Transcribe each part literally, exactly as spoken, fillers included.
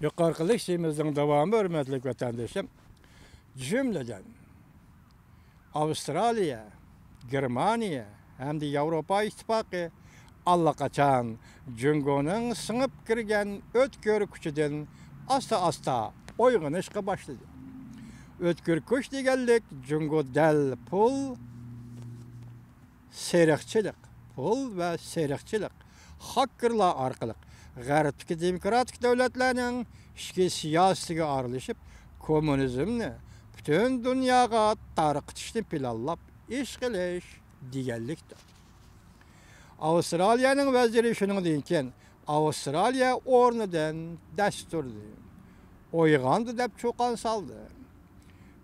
يۇقىرىقى لېكسىيىمىزنىڭ داۋامى، ھۆرمەتلىك ۋەتەندىشىم، جۈملىدىن ئاۋسترالىيە، گېرمانىيە ھەمدە ياۋروپا ئىتتىپاقى ئاللىقاچان جۇڭگونىڭ سىڭىپ كىرگەن ئۆتكۈر كۈچىدىن ئاستا-ئاستا ئويغىنىشقا باشلىدى. ئۆتكۈر كۈچ دېگەنلىك جۇڭگو دەل پۇل سېرىقچىلىق، پۇل ۋە سېرىقچىلىق، خاككېرلار ئارقىلىق غەربتىكى دېموكراتىك دۆلەتلەرنىڭ ئىچكى سىياسىتىگە ئارىلىشىپ، كوممۇنىزمنى پۈتۈن دۇنياغا تارقىتىشنى پىلانلاپ ئىش قىلىش دېگەنلىكتۇر. ئاۋسترالىيەنىڭ ۋەزىرى شۇنىڭدىن كېيىن ئاۋسترالىيە ئورنىدىن دەس تۇردى. ئويغاندى دەپ چۇقان سالدى.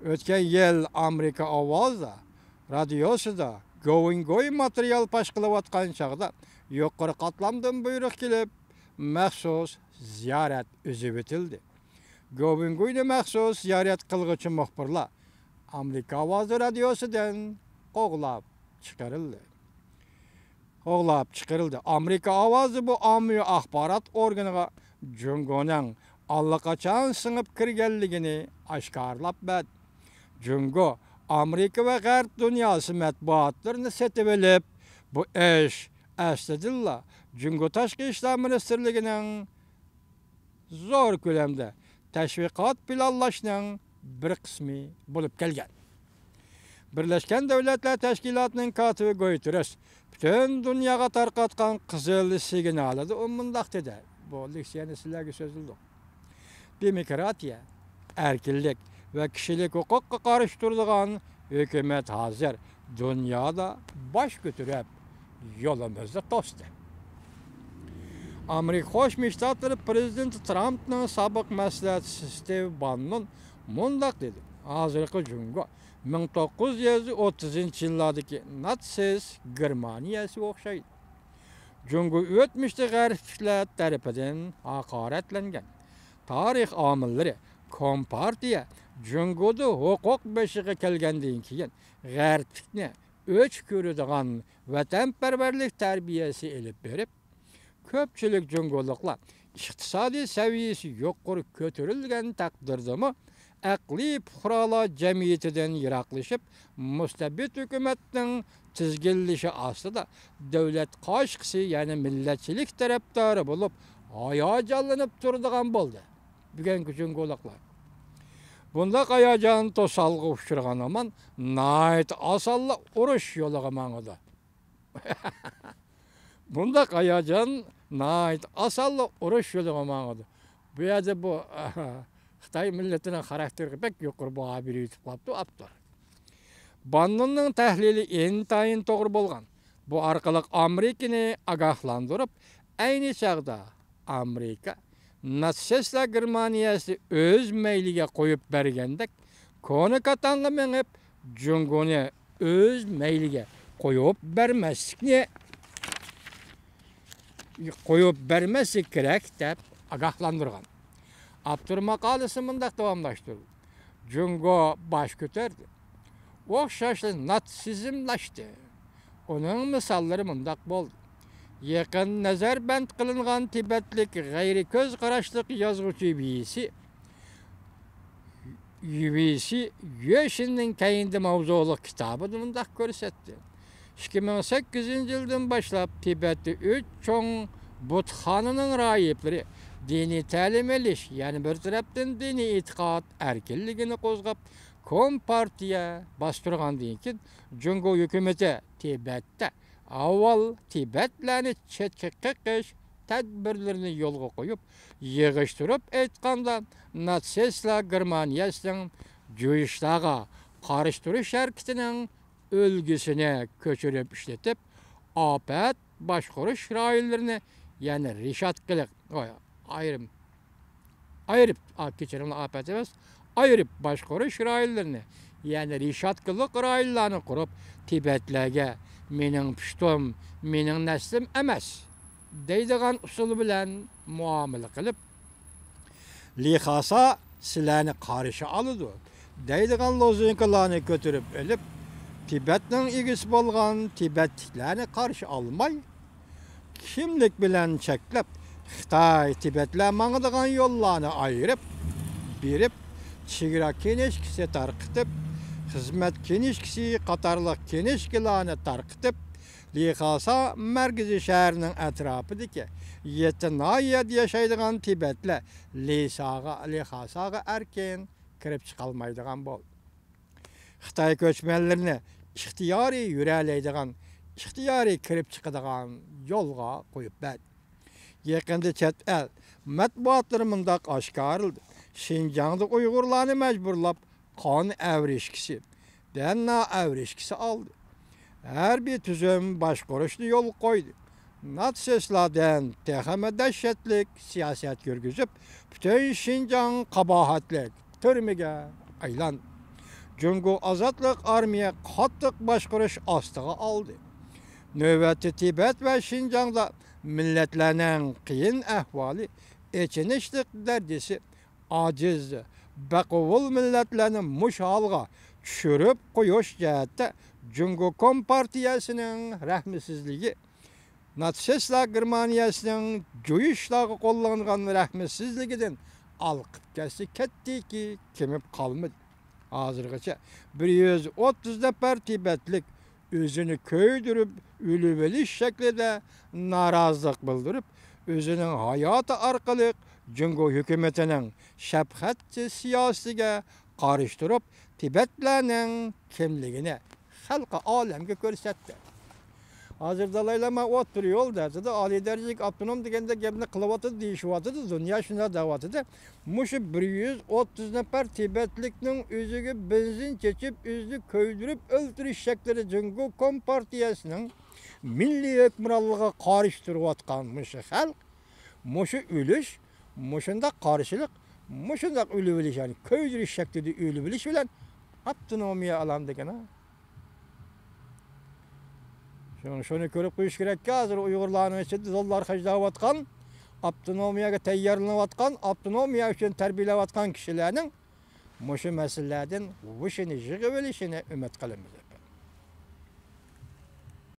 ئۆتكەن يىل ئامېرىكا ئاۋازى رادىيوسىدا گوۋېنگوي ماتېرىيال پاش قىلىۋاتقان چاغدا يۇقىرى قاتلامدىن بۇيرۇق كېلىپ، مەخسۇس زىيارەت ئۈزۈۋېتىلدى. گوۋېنگوينى مەخسۇس زىيارەت قىلغۇچى مۇخبىرلار ئامېرىكا ئاۋازى رادىيوسىدىن قوغلاپ چىقىرىلدى. قوغلاپ چىقىرىلدى. ئامېرىكا ئاۋازى بۇ ئاممىۋى ئاخبارات ئورگىنىغا جۇڭگونىڭ ئاللىقاچان سىڭىپ كىرگەنلىكىنى ئاشكارىلاپ بەردى. جۇڭگو ئامېرىكا ۋە غەرب دۇنياسى مەتبۇئاتلىرىنى سېتىۋېلىپ، بۇ ئىش ئەسلىدىنلا جۇڭگو تاشقى ئىشلار مىنىستىرلىكىنىڭ زور كۆلەمدە تەشۋىقات پىلانلاشنىڭ بىر قىسمى بولۇپ كەلگەن. بىرلەشكەن دۆلەتلەر تەشكىلاتىنىڭ كاتىپى گۇتېررېس پۈتۈن دۇنياغا تارقاتقان قىزىل سىگنالىدا ئۇ مۇنداق دېدى، بۇ لېكسىيەنى سىلەرگە سۆزلىدۇق. دېموكراتىيە، ئەركىنلىك ۋە كىشىلىك ھوقۇققا قارشى تۇرىدىغان ھۆكۈمەت ھازىر دۇنيادا باش كۆتۈرۈپ، يولىمىزنى توستى. ئامېرىكا قوشما شتاتلىرى پىرېزىدېنتى ترامپنىڭ سابىق مەسلىھەتچىسى ستىۋ باننون مۇنداق دېدى، ھازىرقى جۇڭگو مىڭ توققۇز يۈز ئوتتۇزىنچى يىللاردىكى ناتسىست گېرمانىيەسىگە ئوخشايدۇ. جۇڭگو ئۆتمۈشتە غەربلىكلەر تەرىپىدىن ھاقارەتلەنگەن. تارىخ ئامىللىرى، كومپارتىيە جۇڭگودا ھوقۇق بېشىغا كەلگەندىن كېيىن، غەربلىكنى ئۆچ كۆرىدىغان ۋەتەنپەرۋەرلىك تەربىيەسى ئېلىپ بېرىپ، كۆپچىلىك جۇڭگولۇقلار ئىقتىسادىي سەۋىيەسى يۇقىرى كۆتۈرۈلگەن تەقدىردىمۇ، ئەقلىي پۇقرالار جەمئىيىتىدىن يىراقلىشىپ، مۇستەبىت ھۆكۈمەتنىڭ تىزگىنلىشى ئاستىدا دۆلەت قاشقىسى، يەنى مىللەتچىلىك تەرەپدارى بولۇپ، ھاياجانلىنىپ تۇرىدىغان بولدى. بۈگۈنكى جۇڭگولۇقلار بۇنداق ھاياجان توسالغۇغا ئۇچرىغان ھامان ناھايىتى ئاسانلا ئۇرۇش يولىغا ماڭىدۇ. بۇنداق ھاياجان ناھايىتى ئاسانلا ئۇرۇش يولىغا ماڭىدۇ. بۇ يەردە بۇ خىتاي مىللىتىنىڭ خاراكتېرىغا بەك يۇقىرى باھا بېرىۋېتىپ قاپتۇ ئاپتور. باننوننىڭ تەھلىلى ئىنتايىن توغرا بولغان. بۇ ئارقىلىق ئامېرىكىنى ئاگاھلاندۇرۇپ، ئەينى چاغدا ئامېرىكا ناتسىستلار گېرمانىيەسىنى ئۆز مەيلىگە قويۇپ بەرگەندەك، كونا كاتاڭغا مېڭىپ، جۇڭگونى ئۆز مەيلىگە قويۇپ بەرمەسلىكنى، قويۇپ بەرمەسلىك كېرەك، دەپ ئاگاھلاندۇرغان. ئاپتور ماقالىسى مۇنداق داۋاملاشتۇرۇلدى. جۇڭگو باش كۆتەردى. ئوخشاشلا ناتسىزملاشتى. ئۇنىڭ مىساللىرى مۇنداق بولدى. يېقىن نەزەربەند قىلىنغان تىبەتلىك غەيرىي كۆز قاراشلىق يازغۇچى ۋېيسى، ۋېيسى يۈەشىننىڭ كەينىدە ماۋزۇلۇق كىتابىدا مۇنداق كۆرسەتتى. ئىككى مىڭ سەككىزىنچى يىلدىن باشلاپ تىبەتتە ئۈچ چوڭ بۇتخانىنىڭ راھىبلىرى دىنىي تەلىم ئېلىش، يەنى بىر تەرەپتىن دىنىي ئېتىقاد ئەركىنلىكىنى قوزغاپ، كومپارتىيە باستۇرغاندىن كېيىن، جۇڭگو ھۆكۈمىتى تىبەتتە ئاۋۋال تىبەتلەرنى چەتكە قېقىش تەدبىرلىرىنى يولغا قويۇپ، يىغىشتۇرۇپ ئېيتقاندا، ناتسىستلار گېرمانىيەسىنىڭ جۇيۇشلارغا قارشى تۇرۇش ھەرىكىتىنىڭ ئۈلگىسىنى كۆچۈرۈپ ئىشلىتىپ، ئاپەت باشقۇرۇش رايونلىرىنى، يەنى رېشاتكىلىق، ئايرىم، ئايرىپ، ئا، كەچۈرۈڭلار، ئاپەت ئەمەس، ئايرىپ باشقۇرۇش رايونلىرىنى، يەنى رېشاتكىلىق رايونلارنى قۇرۇپ، تىبەتلەرگە «مېنىڭ پۇشتۇم، مېنىڭ نەسلىم ئەمەس» دەيدىغان ئۇسۇل بىلەن مۇئامىلە قىلىپ، «لى خاسا سىلەرنى قارشى ئالىدۇ» دەيدىغان لوزۇنكىلارنى كۆتۈرۈپ ئېلىپ، تىبەتنىڭ ئىگىسى بولغان تىبەتلىكلەرنى قارشى ئالماي، كىملىك بىلەن چەكلەپ، خىتاي تىبەتلەر ماڭىدىغان يوللارنى ئايرىپ بېرىپ، چېگرا كىنىشكىسى تارقىتىپ، خىزمەت كىنىشكىسى قاتارلىق كىنىشكىلارنى تارقىتىپ، لىخاسا مەركىزىي شەھەرنىڭ ئەتراپىدىكى يەتتە ناھىيەدە ياشايدىغان تىبەتلەر لىساغا، لىخاساغا ئەركىن كىرىپ چىقالمايدىغان بولدى. خىتاي كۆچمەنلىرىنى ئىختىيارىي يۈرەلەيدىغان، ئىختىيارىي كىرىپ چىقىدىغان يولغا قويۇپ بەردى. يېقىندا چەت ئەل مەتبۇئاتلىرى مۇنداق ئاشكارىلىدى: شىنجاڭدا ئۇيغۇرلارنى مەجبۇرلاپ قان ئەۋرىشكىسى، دېھېن ئەۋرىشكىسى ئالدى. ھەربىي تۈزۈم باشقۇرۇشنى يولغا قويدى. ناتسىستلاردىن تېخىمۇ دەھشەتلىك سىياسەت يۈرگۈزۈپ، پۈتۈن شىنجاڭ قاباھەتلىك تۈرمىگە ئايلاندى. جۇڭگو ئازادلىق ئارمىيە قاتتىق باشقۇرۇش ئاستىغا ئالدى. نۆۋەتتە تىبەت ۋە شىنجاڭدا مىللەتلەرنىڭ قىيىن ئەھۋالى، ئېچىنىشلىق دەرىجىسى، ئاجىز، بەقۇۋۋۇل مىللەتلەرنى مۇشۇ ھالغا چۈشۈرۈپ قويۇش جەھەتتە جۇڭگو كومپارتىيەسىنىڭ رەھمسىزلىكى، ناتسىستلار گېرمانىيەسىنىڭ جۇيۇشلارغا قوللانغان رەھمسىزلىكىدىن ئالقىپ كەتسە كەتتىكى، كېمىپ قالمىدى. ھازىرغىچە بىر يۈز ئوتتۇز نەپەر تىبەتلىك ئۆزىنى كۆيدۈرۈپ ئۆلۈۋېلىش شەكلىدە نارازىلىق بىلدۈرۈپ، ئۆزىنىڭ ھاياتى ئارقىلىق جۇڭگو ھۆكۈمىتىنىڭ شەپقەتسىز سىياسىتىگە قارشى تۇرۇپ، تىبەتلەرنىڭ كىملىكىنى خەلقى ئالەمگە كۆرسەتتى. ھازىر دالاي لاما ئوتتۇرا يول دەۋاتىدۇ، ئالىي دەرىجىلىك ئاپتونوم دېگەندەك گەپنى قىلىۋاتىدۇ، دېيىشىۋاتىدۇ، دۇنيا شۇنداق دەۋاتىدۇ. مۇشۇ بىر يۈز ئوتتۇز نەپەر تىبەتلىكنىڭ ئۆزىگە بېنزىن چېچىپ، ئۆزىنى كۆيدۈرۈپ ئۆلتۈرۈش شەكلىدە جۇڭگو كومپارتىيەسىنىڭ مىللىي ھۆكۈمرانلىقىغا قارشى تۇرۇۋاتقان مۇشۇ خەلق، مۇشۇ ئۆلۈش، مۇشۇنداق قارشىلىق، مۇشۇنداق ئۆلۈۋېلىش، يەنى كۆيدۈرۈش شەكلىدە ئۆلۈۋېلىش بىلەن ئاپتونومىيە ئالامدىكىنا. شۇ-، شۇنى كۆرۈپ قويۇش كېرەككى، ھازىر ئۇيغۇرلارنىڭ ئىچىدە زورلار خەجلەۋاتقان، ئاپتونومىيەگە تەييارلىنىۋاتقان، ئاپتونومىيە ئۈچۈن تەربىيەلەۋاتقان كىشىلەرنىڭ مۇشۇ مەسىلىلەردىن ھوشىنى يىغىۋېلىشىنى ئۈمىد قىلىمىز.